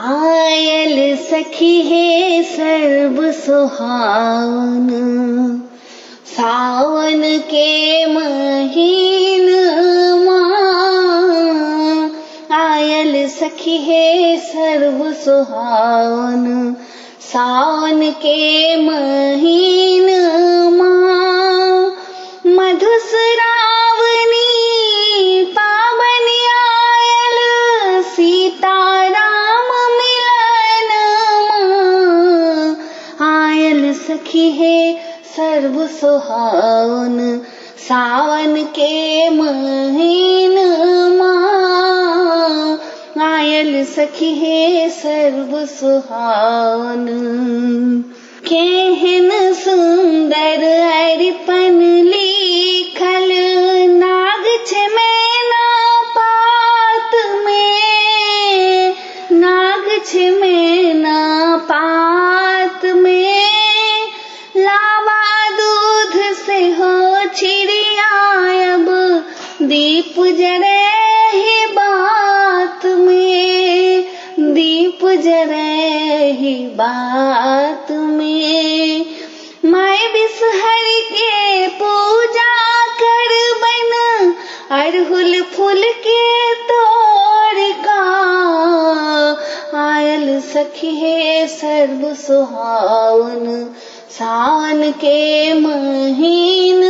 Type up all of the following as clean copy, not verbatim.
आयल सखी हे सर्व सुहावन, सावन के महीन माँ। आयल सखी हे सर्व सुहावन, सावन के महीन माँ। मधुश्रावणी पावन आयल, सीता राम मिलन माँ। आयल सखी हे सर्व सुहावन, सावन के महीन माँ। आयल सखी हे सर्व सुहावन। केहन सुंदर अरिपन लिखल, नाग छे मैना पात में, नाग छे मैना पात में। लावा दूध से हो छिड़ियाब, दीप जरे ही बात में, दीप जरे ही बात में। मैं बिसहर के पूजा कर बन, अड़हुल फूल के तोड़ का। आयल सखी हे सर्व सुहावन, सावन के महीन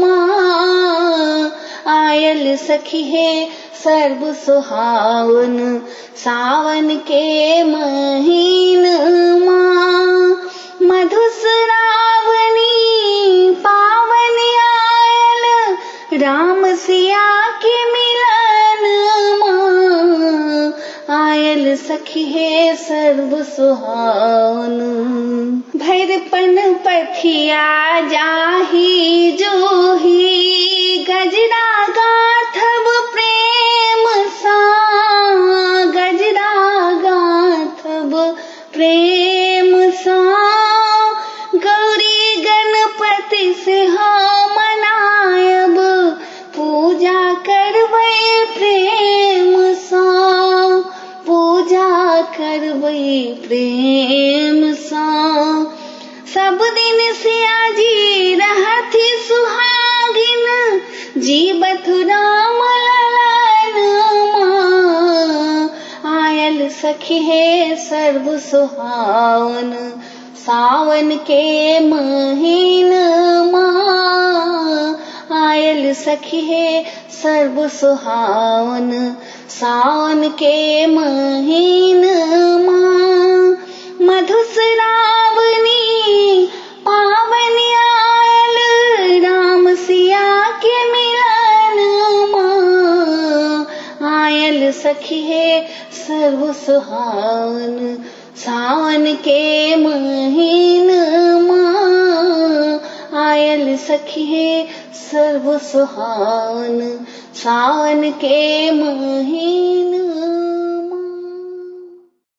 माँ। आयल सखी हे सर्व सुहावन, सावन के महीन माँ। मधुश्रावणी पावन आयल, राम सिया के मिलन माँ। आयल सखी हे सर्व सुहावन। भैरपन पथिया जाही जोही, गजरा गाथब प्रेम सा, गजरा गाथब प्रेम सा। गौरी गणपति से हो मनायब, पूजा करबै प्रेम सा, पूजा करबै प्रेम सा। सब दिन सिया जी रहथि सुहागिन, जीवत राम ललन माँ। आयल सखी हे सर्व सुहावन, सावन के महीन माँ। आयल सखी हे सर्व सुहावन, सावन के महीन माँ। मधुश्रावणी पावन आयल, राम सिया के मिलन माँ। आयल सखी हे सर्व सुहावन, सावन के महीन माँ। आयल सखी हे सर्व सुहावन, सावन के महीन।